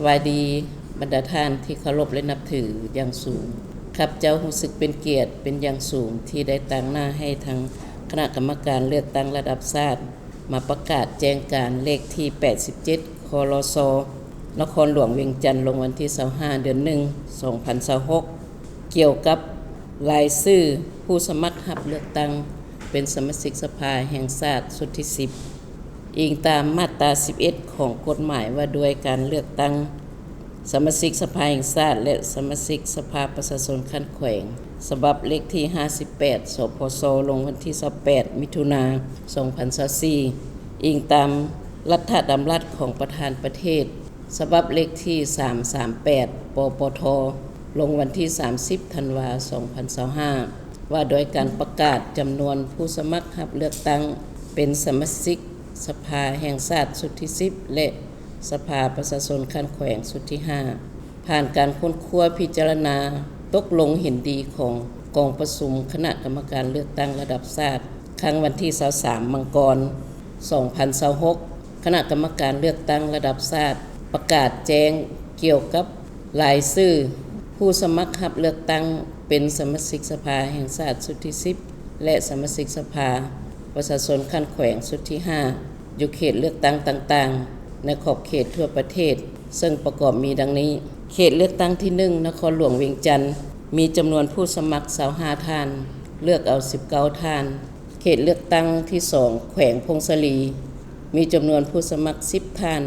ສະບາຍດີ ບັນດາທ່ານທີ່ເຄົາລົບ ແລະ ນັບຖືຢ່າງສູງ. ຂ້າພະເຈົ້າຮູ້ສຶກເປັນກຽດເປັນຢ່າງສູງ ທີ່ໄດ້ຕາງໜ້າໃຫ້ທາງຄະນະກຳມະການເລືອກຕັ້ງລະດັບຊາດ ມາປະກາດແຈ້ງການເລກທີແປດສິບເຈັດ ຄລສ ນະຄອນຫຼວງວຽງຈັນ ລົງວັນທີຊາວຫ້າ ເດືອນໜຶ່ງ ສອງພັນຊາວຫົກ ກ່ຽວກັບລາຍຊື່ຜູ້ສະໝັກຮັບເລືອກຕັ້ງເປັນສະມາຊິກສະພາແຫ່ງຊາດຊຸດທີສິບ ອີງຕາມມາດຕາສິບເອັດ ຂອງກົດໝາຍວ່າດ້ວຍການເລືອກຕັ້ງສະມາຊິກສະພາແຫ່ງຊາດ ແລະ ສະມາຊິກສະພາປະຊາຊົນຂັ້ນແຂວງ ສະບັບເລກທີຫ້າສິບແປດ ສພຊ ລົງວັນທີຊາວແປດ ມິຖຸນາ ສອງພັນຊາວສີ່ ອີງຕາມລັດຖະດຳລັດຂອງປະທານປະເທດ ສະບັບເລກທີສາມສາມແປດ ປປທ ລົງວັນທີສາມສິບ ທັນວາ ສອງພັນຊາວຫ້າ ວ່າດ້ວຍການປະກາດຈຳນວນຜູ້ສະໝັກຮັບເລືອກຕັ້ງເປັນສະມາຊິກສະພາແຫ່ງຊາດຊຸດທີສິບ ແລະ ສະພາປະຊາຊົນຂັ້ນແຂວງຊຸດທີຫ້າ ຜ່ານການຄົ້ນຄວ້າພິຈາລະນາຕົກລົງເຫັນດີຂອງກອງປະຊຸມຄະນະກຳມະການເລືອກຕັ້ງລະດັບຊາດ ຄັ້ງວັນທີຊາວສາມ ມັງກອນ ສອງພັນຊາວຫົກ ຄະນະກຳມະການເລືອກຕັ້ງລະດັບຊາດ ປະກາດແຈ້ງກ່ຽວກັບລາຍຊື່ຜູ້ສະໝັກຮັບເລືອກຕັ້ງເປັນສະມາຊິກສະພາແຫ່ງຊາດຊຸດທີສິບ ແລະ ສະມາຊິກສະພາປະຊາຊົນຂັ້ນແຂວງຊຸດທີຫ້າ ຢູ່ເຂດເລືອກຕັ້ງຕ່າງໆ ໃນຂອບເຂດທົ່ວປະເທດ ເຊິ່ງປະກອບມີດັ່ງນີ້: ເຂດເລືອກຕັ້ງທີໜຶ່ງ ນະຄອນຫຼວງວຽງຈັນ ມີຈຳນວນຜູ້ສະໝັກຊາວຫ້າທ່ານ, ເລືອກເອົາສິບເກົ້າທ່ານ. ເຂດເລືອກຕັ້ງທີສອງ ແຂວງຜົ້ງສາລີ ມີຈຳນວນຜູ້ສະໝັກສິບທ່ານ,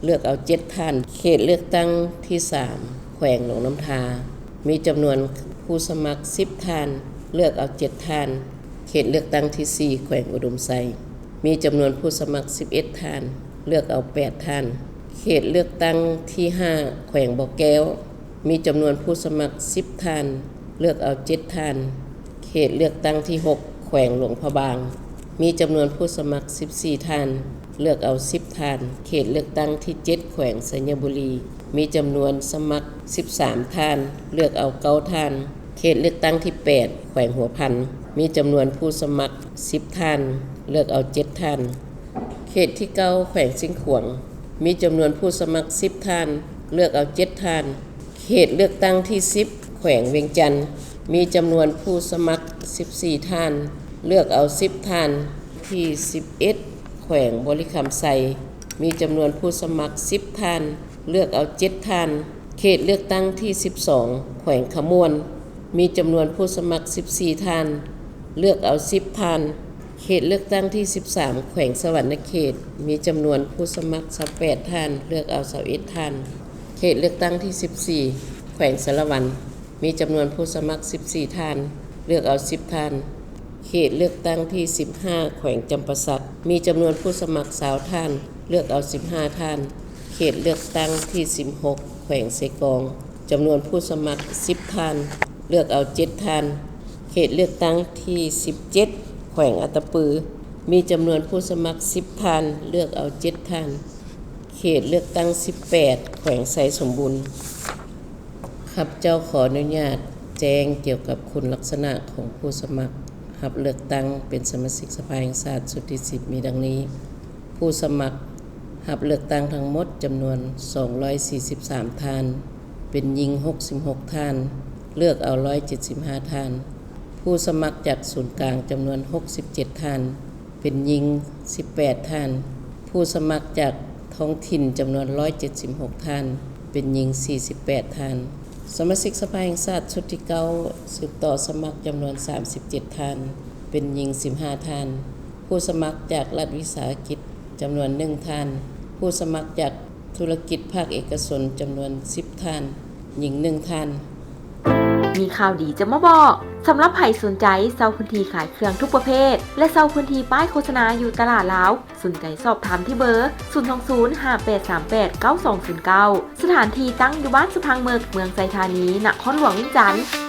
ເລືອກເອົາເຈັດທ່ານ. ເຂດເລືອກຕັ້ງທີສາມ ແຂວງຫຼວງນ້ຳທາ ມີຈຳນວນຜູ້ສະໝັກສິບທ່ານ, ເລືອກເອົາເຈັດທ່ານ. ເຂດເລືອກຕັ້ງທີສີ່ ແຂວງອຸດົມໄຊ ມີຈຳນວນຜູ້ສະໝັກສິບເອັດທ່ານ, ເລືອກເອົາແປດທ່ານ. ເຂດເລືອກຕັ້ງທີຫ້າ ແຂວງບໍ່ແກ້ວ ມີຈຳນວນຜູ້ສະໝັກສິບທ່ານ, ເລືອກເອົາເຈັດທ່ານ. ເຂດເລືອກຕັ້ງທີຫົກ ແຂວງຫຼວງພະບາງ ມີຈຳນວນຜູ້ສະໝັກສິບສີ່ທ່ານ, ເລືອກເອົາສິບທ່ານ. ເຂດເລືອກຕັ້ງທີເຈັດ ແຂວງໄຊຍະບູລີ ມີຈຳນວນສະໝັກສິບສາມທ່ານ, ເລືອກເອົາເກົ້າທ່ານ. ເຂດເລືອກຕັ້ງທີແປດ ແຂວງຫົວພັນ ມີຈຳນວນຜູ້ສະໝັກສິບທ່ານ, ເລືອກເອົາເຈັດທ່ານ. ເຂດທີເກົ້າ ແຂວງຊຽງຂວາງ ມີຈຳນວນຜູ້ສະໝັກສິບທ່ານ, ເລືອກເອົາເຈັດທ່ານ. ເຂດເລືອກຕັ້ງທີສິບ ແຂວງວຽງຈັນ ມີຈຳນວນຜູ້ສະໝັກສິບສີ່ທ່ານ, ເລືອກເອົາສິບທ່ານ. ທີສິບເອັດ ແຂວງບໍລິຄຳໄຊ ມີຈຳນວນຜູ້ສະໝັກສິບທ່ານ, ເລືອກເອົາເຈັດທ່ານ. ເຂດເລືອກຕັ້ງທີສິບສອງ ແຂວງຂະມວນ ມີຈຳນວນຜູ້ສະໝັກສິບສີ່ທ່ານ, ເລືອກເອົາສິບທ່ານ. ເຂດເລືອກຕັ້ງທີສິບສາມ ແຂວງສະຫວັນນະເຂດ ມີຈຳນວນຜູ້ສະໝັກຊາວແປດທ່ານ, ເລືອກເອົາຊາວເອັດທ່ານ. ເຂດເລືອກຕັ້ງທີສິບສີ່ ແຂວງສາລະວັນ ມີຈຳນວນຜູ້ສະໝັກສິບສີ່ທ່ານ, ເລືອກເອົາສິບທ່ານ. ເຂດເລືອກຕັ້ງທີສິບຫ້າ ແຂວງຈຳປາສັກ ມີຈຳນວນຜູ້ສະໝັກຊາວທ່ານ, ເລືອກເອົາສິບຫ້າທ່ານ. ເຂດເລືອກຕັ້ງທີສິບຫົກ ແຂວງເຊກອງ ຈຳນວນຜູ້ສະໝັກສິບທ່ານ, ເລືອກເອົາເຈັດທ່ານ. ເຂດເລືອກຕັ້ງທີສິບເຈັດ ແຂວງອັດຕະປື ມີຈຳນວນຜູ້ສະໝັກສິບທ່ານ, ເລືອກເອົາເຈັດທ່ານ. ເຂດເລືອກຕັ້ງສິບແປດ ແຂວງໄຊສົມບູນ. ຂ້າພະເຈົ້າຂໍອະນຸຍາດແຈ້ງກ່ຽວກັບຄຸນລັກສະນະຂອງຜູ້ສະໝັກຮັບເລືອກຕັ້ງເປັນສະມາຊິກສະພາແຫ່ງຊາດຊຸດທີສິບ ມີດັ່ງນີ້: ຜູ້ສະໝັກຮັບເລືອກຕັ້ງທັງໝົດຈຳນວນສອງຮ້ອຍສີ່ສິບສາມທ່ານ, ເປັນຍິງຫົກສິບຫົກທ່ານ, ເລືອກເອົາຮ້ອຍເຈັດສິບຫ້າທ່ານ. ຜູ້ສະໝັກຈາກສູນກາງຈຳນວນຫົກສິບເຈັດທ່ານ, ເປັນຍິງສິບແປດທ່ານ. ຜູ້ສະໝັກຈາກທ້ອງຖິ່ນຈຳນວນຮ້ອຍເຈັດສິບຫົກທ່ານ, ເປັນຍິງສີ່ສິບແປດທ່ານ. ສະມາຊິກສະພາແຫ່ງຊາດຊຸດທີເກົ້າ ສືບຕໍ່ສະໝັກຈຳນວນສາມສິບເຈັດທ່ານ, ເປັນຍິງສິບຫ້າທ່ານ. ຜູ້ສະໝັກຈາກລັດວິສາຫະກິດຈຳນວນໜຶ່ງທ່ານ. ຜູ້ສະໝັກຈາກທຸລະກິດພາກເອກະຊົນຈຳນວນສິບທ່ານ, ຍິງໜຶ່ງທ່ານ. ມີຂ່າວດີຈະມາບອກ. ສຳລັບໃຜສົນໃຈເຊົ່າພື້ນທີ່ຂາຍເຄື່ອງທຸກປະເພດ ແລະ ເຊົ່າພື້ນທີ່ປ້າຍໂຄສະນາຢູ່ຕະຫຼາດລາວ, ສົນໃຈສອບຖາມທີ່ເບີ ສູນສອງສູນ ຫ້າແປດສາມແປດ ເກົ້າສອງສູນເກົ້າ. ສະຖານທີ່ຕັ້ງຢູ່ບ້ານສະພັງເມິກ, ເມືອງໄຊທານີ, ນະຄອນຫຼວງວຽງຈັນ.